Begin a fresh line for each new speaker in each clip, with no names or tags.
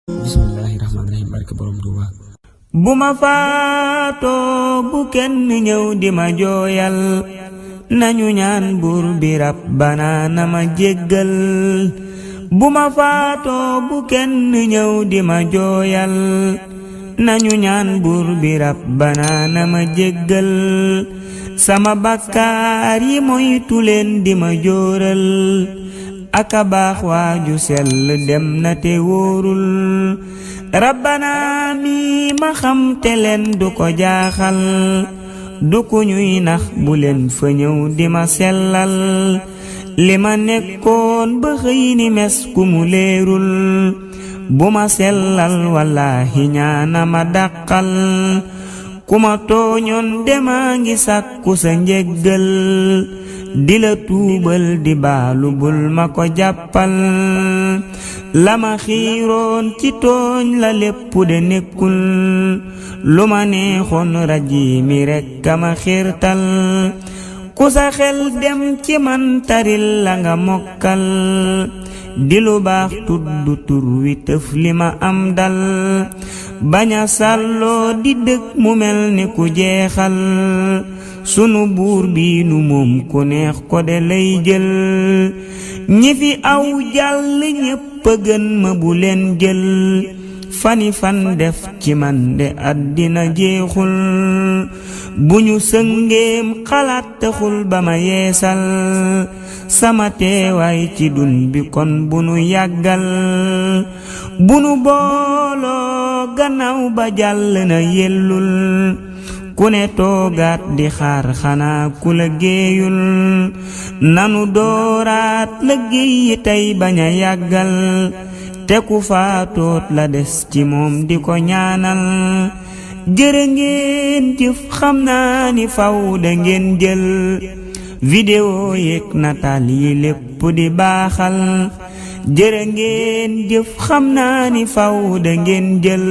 Bismillahirrahmanirrahim. Barke borom Tuuba.
Buma faatoo bu kenn ñëw di ma jooyal nañu ñaan buur bi Rabbana na ma jéggal. Buma faatoo bu kenn ñëw di ma jooyal nañu ñaan buur bi Rabbana na ma jéggal. Sama bakkaar yi moytu leen di ma jooral aka baax waaju sell dem na te wóorul. Rabbana mi ma xam te leen du ko jaaxal du ku ñuy nax bu leen fa ñëw di ma sellal. li ma nekkoon ba xëy ni mes ku mu leerul bu ma sellal wallaahi ñaana ma dàqal. ku ma tooñoon dema ngi sàkku sa njéggal di la tuubal di baalu bul ma ko jàppal. la ma xiiroon ci tooñ la lépp de nekkul lu ma neexoon raji mi rekk ma xiirtal. ku sa xel dem ci man taril la nga mokkal di lu baax tudd tur wi tëf li ma am dal. baña sàlloo di dëkk mu mel ni ku jeexal sunu buur bi nu moom ku neex ko de lay jël. ñi fi aw jàll ñépp gën ma bu leen jël fani fan def ci man de àddina jeexul. bu ñu sëngeem xalaat taxul ba ma yeesal sama teewaay ci dun bi kon bu nu yàggal. bu nu booloo gannaaw ba jàll na yellul ku ne toogaat di xaar xanaa ku la géeyul. nanu dooraat la géey yi tey bañ a yàggal te ku faatoot la des ci moom di ko ñaanal. jërë ngeen jëf xam naa ni faw da ngeen jël vidéo yeeg nataal yi lépp di baaxal. jërë ngeen jëf xam naa ni faw da ngeen jël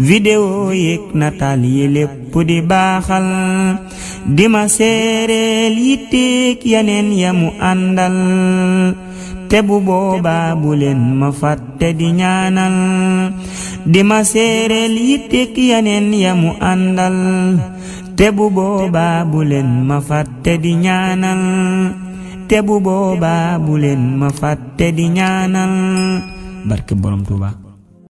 vidéo yeeg nataal yi lépp di baaxal. di ma seereel yitteeg yaneen ya mu àndal te bu boobaa bu leen ma fàtte di ñaanal. di ma seereel yitteeg yaneen ya mu àndal te bu boobaa bu leen ma fàtte di ñaanal. te bu boobaa bu leen ma fàtte di ñaanal.
Barke borom Tuuba.